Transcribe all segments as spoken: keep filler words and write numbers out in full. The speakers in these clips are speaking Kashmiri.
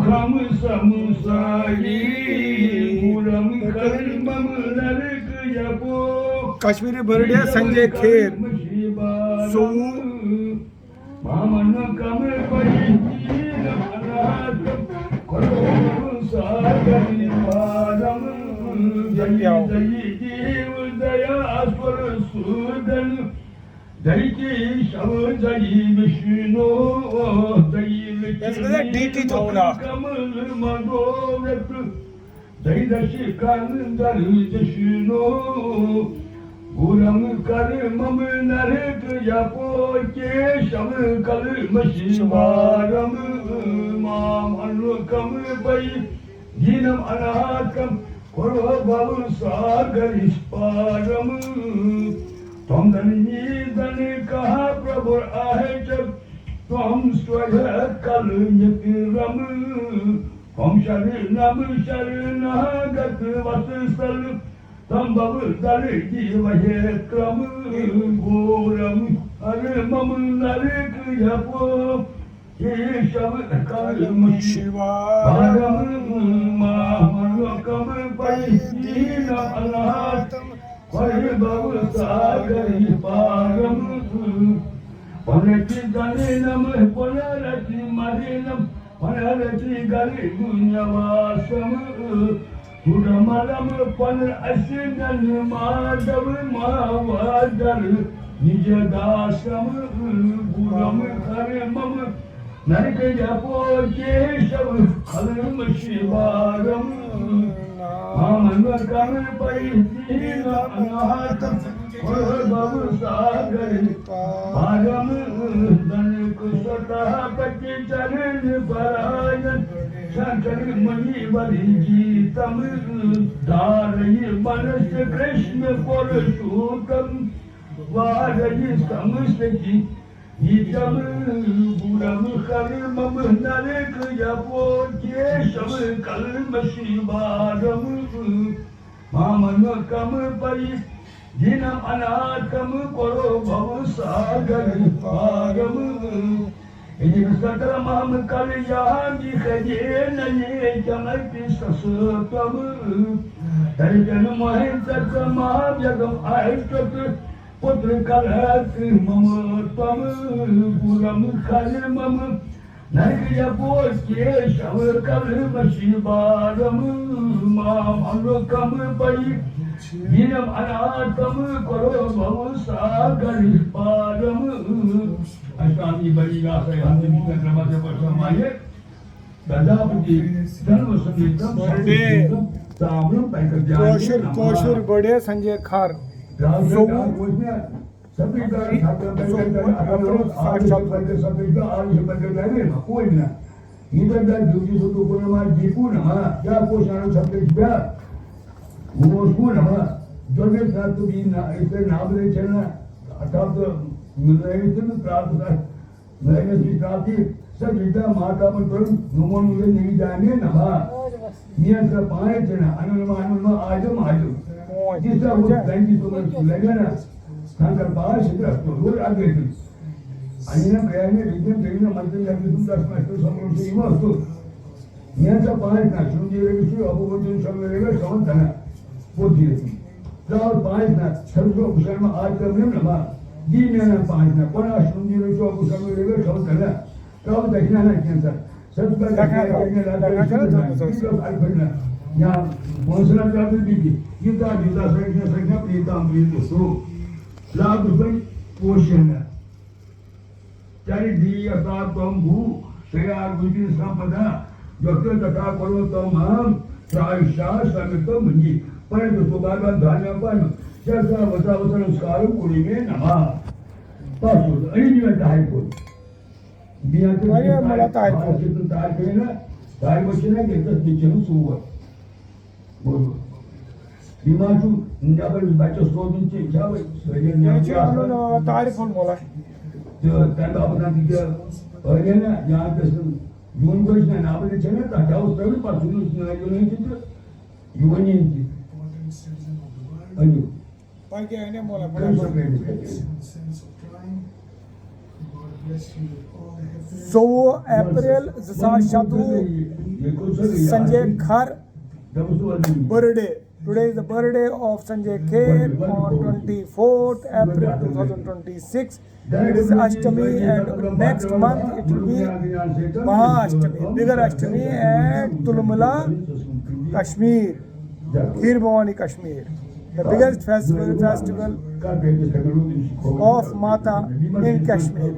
ہم سمساری، پورم کرم نرک یپو۔ کشمیری برتھ ڈے سنجے کھیر، ژوٚوُہ۔ مامن کم پریشین انات، کرو ساگر پارم۔ جی جی دیو دیا سور سودن، دئی کی شو دئی وشنو، دئی یتھ گژھِ ڈی ٹی تھاوُن اکھ۔ کمل مدورت، دئی دشی کندر جشنو، گورم کرمم نرک یپو، کیشو کلمشی وارم، مام انکم پئی دینم اناتم، کرو بھو ساگر پارم۔ تم دن نی دن کہا پربھو آہچ، تم سوہ کل مترم۔ تم شرنم شرناگت وتسل، تم بھو دل جیو ہیترم۔ گورم ہر مم نرک یپو، کیشو کلمشی وارم، مام لوکم پئی دینم اناتم، کرو بھو ساگر پارم۔ پنرتی جنینم پنرتی مرینم، پنرتی گریب نواسم۔ سوڈملم پنر اسنن مادو ماوادر نج داسم۔ گورم کرمم نرک یپو، کیشو کلمشی وارم۔ مام لوکم پئی دینم اناتم، کرو بھو ساگر پارم۔ دنک سوتہ پتی چرن پراین، شنکر منی وری جیتم۔ دارئی منس کرشن پرشوتم، وارئی سمستی یتم۔ گورم کرمم نرک یپو، کیشو کلمشی وارم۔ مامن کم پئی دینم اناتم، کرو بھو ساگر پارم۔ یعنی سکل مام کلیان دی خدی نئے جمعتی سسوتم۔ درجن مہین تک مہاویگم آیتت، پتر کلہتی مموتم۔ گورم کرمم نرک یپو، کیشو کلمشی وارم۔ مام لوکم پئی دینم اناتم، کرو بھو ساگر پارم۔ اشٹامی بڑی گاسے ہم دن کی کرمت پرسمائے۔ گدا پتی جنم سمیتم برتھ ڈے۔ سمیتم تامرم پیکر جانے کاشر، نمہ۔ کاشر برتھ ڈے سنجے کھار۔ گاسے ژوٚوُہ۔ گاسے سبھی کا چھاپا پیدا اپنا آج سے پہلے سبھی کا آج سے پہلے جانے نا کوئی نا۔ ادھر دا ڈیوٹی سے تو کوئی نا دیکھو نا، کیا کوشش آنا سب کچھ کیا؟ وہ اس کو نا، جو بھی ساتھ تو بھی نا، اس سے نام لے چلنا، اٹھا تو مل رہے تھے نا، پرارتھنا۔ میں نے بھی کہا کہ سب جتنا ماتا من پر نمون مجھے نہیں جانے نا۔ یہ سب پائے تھے نا، انما، انما، آجم، آجم۔ جس طرح وہ بینکی تو من لگا نا، سنگر باہر سے طرف تو روز آگے تھی۔ انینا بیانے ریجن دینا مطلب لگی تم دس ماسٹر سمرو سے ہی واسطو۔ یہ سب پائے تھا، سنجی رہی سی، ابو بجن سب میرے سمجھ تھا نا۔ وہ دیے تھی۔ ژاو پانٛژھ نفر، سمجھو مسلمان آج کل نہیں نا، دی میں نا پانٛژھ نفر، کون آج سن دی رہے تو مسلمان لے گئے، سو کرنا۔ ژاو دکھنا نا کینسر۔ سب کا دکھنا دکھنا، دکھنا، دکھنا، دکھنا، دکھنا۔ یا پانچ سو نفر بھی دی، یہ تو جدا سرکنا، سرکنا، پلیتا، پلیتا، سو۔ لا دبئی، کوشن۔ چرِ دِیَتا تمبو سیاگُجی سمپدا، یوکیو تتھا کلو تمام پرایشا سمتو منی۔ پرنتو سوبھاگا دھانیا پن، چرتا وتا وتا نمسکارم کُڑی میں نمہ۔ پاسو، انی میں تاہی کو۔ دیا کے واریاہ ملا تاہی کو۔ تاہی کو نا، تاہی کو چھنا کہ تس نچن سوور۔ یہِ ما چھُ نٮ۪بر بَچَس روزُن کینٛہہ، کیٛاہ وۄنۍ سٲری یہِ چھُ نیٚبر اَنُن، آسان؟ آ، تعریٖفُن مولا۔ تہٕ تَمہِ باپَتھ تہِ کیٛاہ، ٲریا نہ، یا گژھِ نہٕ یُن گوٚژھ نہ، نٮ۪بر چھَنہٕ تَتھ کیٛاہ اوس ترٛٲوِتھ، پَتہٕ چھُنہٕ یہِ یُن تہِ تہٕ یِوان یِن تہِ۔ أنِو۔ پَکہِ اَنے مولا، مولا۔ کٔرِو سا کٔرِو۔ ژوٚوُہ اپریل زٕ ساس شَتوُہ، Sanjay Kher birthday. Today is the birthday of Sanjay Kher on twenty-fourth April two thousand twenty-six. It is Ashtami and next month it will be Maha Ashtami, bigger Ashtami at Tulumala, Kashmir, Kheer Bhavani, Kashmir. The biggest festival, festival of Mata in Kashmir.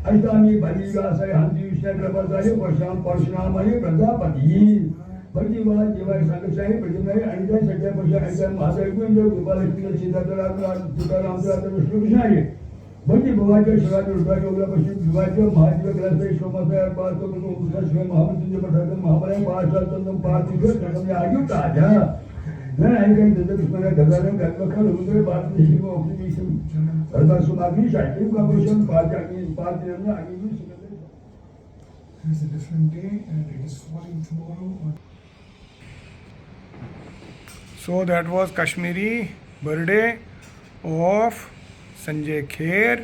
Ashtamee Bali Vyasai Hanti Vishnu Prabhasai Parsham Parshunamai Prajapati. Bhakti Vajivai Sangasai Prajamai Anjai Satya Pasha Anjai Mahadai Gunjo Gopalakshmi Sita Taram Ram Sita Ram Sita Vishnu Vishnaye. Bhakti Bhavajya Shara Durga Yoga Pashim Vivajya Mahadeva Grasa Shoma Saya Pasto Kusu Kusa Shri Mahamudinja Prasada Mahamaya Pasha Tandam Pati Shri Takam Yaju Taja. Then I can do the Krishna Gadaran Gadvaka Rudra Bhakti Shiva Okti Vishnu. Arba Sumagni Shakti Kapusham Pati Agni Pati Namna Agni Vishnu. It is a different day and it is falling tomorrow on. So that was Kashmiri birthday of Sanjay Kher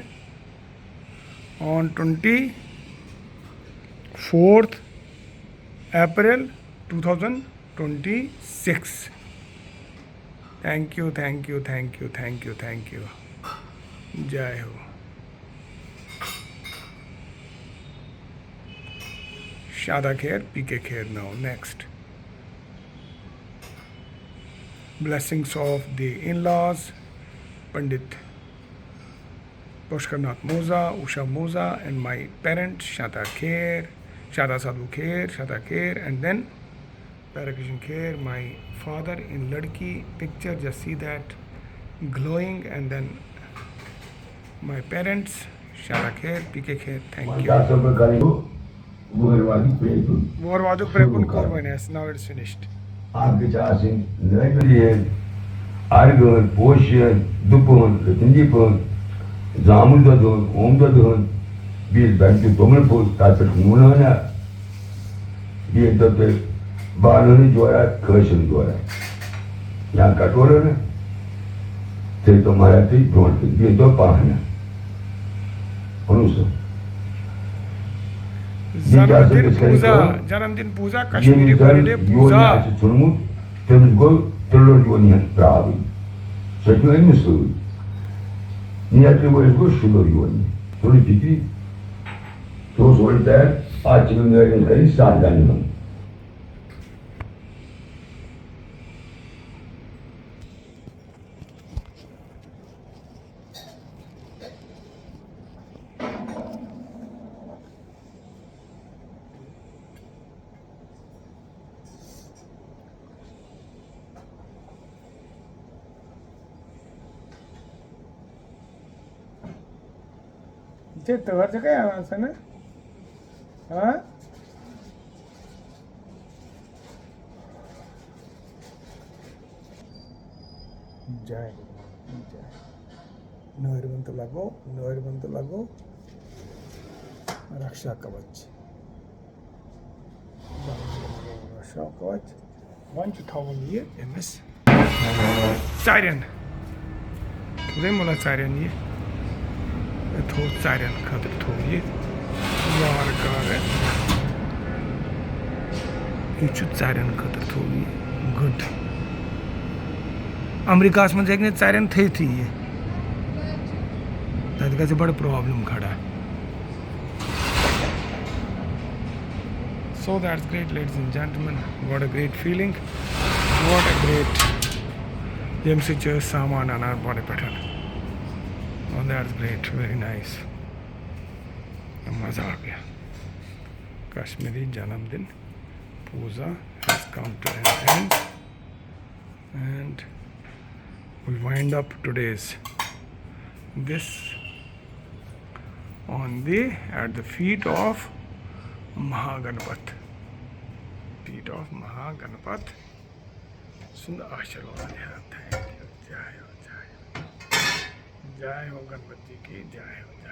on twenty-fourth April two thousand twenty-six. Thank you, thank you, thank you, thank you, thank you. Jai Ho. Shada Kher, P K Kher now. Next. Blessings of the in-laws, Pandit Pushkarnath Moza, Usha Moza, and my parents, Shada Kher, Shada Sadhu Kher, Shada Kher, and then Parakrishna Kher, my father in Ladki picture, just see that glowing, and then my parents, Shada Kher, P K Kher, thank you. Vor Vaduk Prekun Kurban, yes, now it's finished. اَتھ گٔژھِ آسٕنۍ نٲوِل ہِن، اَرِ گٲنۍ، پوشہِ ہِن، دُپہٕ ہٕن، رٔتٕنجہِ پہن، زامُت دۄدٕ ہٕن، اوم دۄدٕ ہٕن، بیٚیہِ دَنٛدِ توٚملہٕ پھوٚل، تَتھ پٮ۪ٹھ نوٗن ہنا، بیٚیہِ دۄد تہٕ بانہٕ ہٕن جورا، کٲنٛسہِ ہُنٛد جورا، یا کٹورٕ ہنا، تھٲیِو تِم مَرا تُہۍ برٛونٛٹھ کُن، بیٚیہِ دۄد پانہٕ ہنا۔ اوٚنوُ سُہ۔ بیٚیہِ کیٛاہ سا جنم دِن گژھِ پوٗزا، کَرٕنۍ کٲم؟ جنم دِن پوٗزا، ییٚمِس کشمیٖری زَن birthday یور پوٗزا۔ آسہِ ژھُنمُت، تٔمِس گوٚو تِلُر یونہِ ہن ترٛاوٕنۍ۔ سۄ چھِ أمِس سۭتۍ۔ نیترِ وٲلِس گوٚو شُلُر یونہِ۔ تُلُر فِکرِ۔ سُہ اوس اورٕ تیار، اَتھ چھِ نٲرِن کَرٕنۍ سَتھ دانہِ ہن۔ ژےٚ تٲر چھَکھَے اَنان سۄ نہ؟ ہاں؟ جاے، جاے۔ نٲرۍ وَن تہٕ لَگو، نٲرۍ وَن تہٕ لَگو۔ رکشا کَوَچ۔ رکشا کَوَچ۔ وۄنۍ چھُ تھاوُن یہِ أمِس ژَرٮ۪ن۔ تھوٚو مُلا ژَرٮ۪ن یہِ۔ یہِ تھوٚو ژَرٮ۪ن خٲطرٕ، تھوٚو یہِ وارٕ کارٕ۔ یہِ چھُ ژَرٮ۪ن خٲطرٕ تھوٚو یہِ گٔنٛڈ۔ امریکہس منٛز ہیٚکہِ نہٕ ژَرٮ۪ن تھٲیتھٕے یہِ۔ تَتہِ گژھِ بَڑٕ problem کھڑا۔ So that's great, ladies and gentlemen. What a great feeling. What a great. ییٚمہِ سۭتۍ چھِ أسۍ سامان اَنان بۄنہٕ پٮ۪ٹھ۔ Oh, that's great. Very nice. مَزٕ آو یہِ۔ کشمیٖری جنم دِن پوٗزا has come to an end. And we wind up today's this on the, at the feet of Mahaganapath. Feet of Mahaganapath. سُنٛد آشیٖرواد ہٮ۪تھ۔ Thank you. جاے۔ जय हो गणपति की जय हो।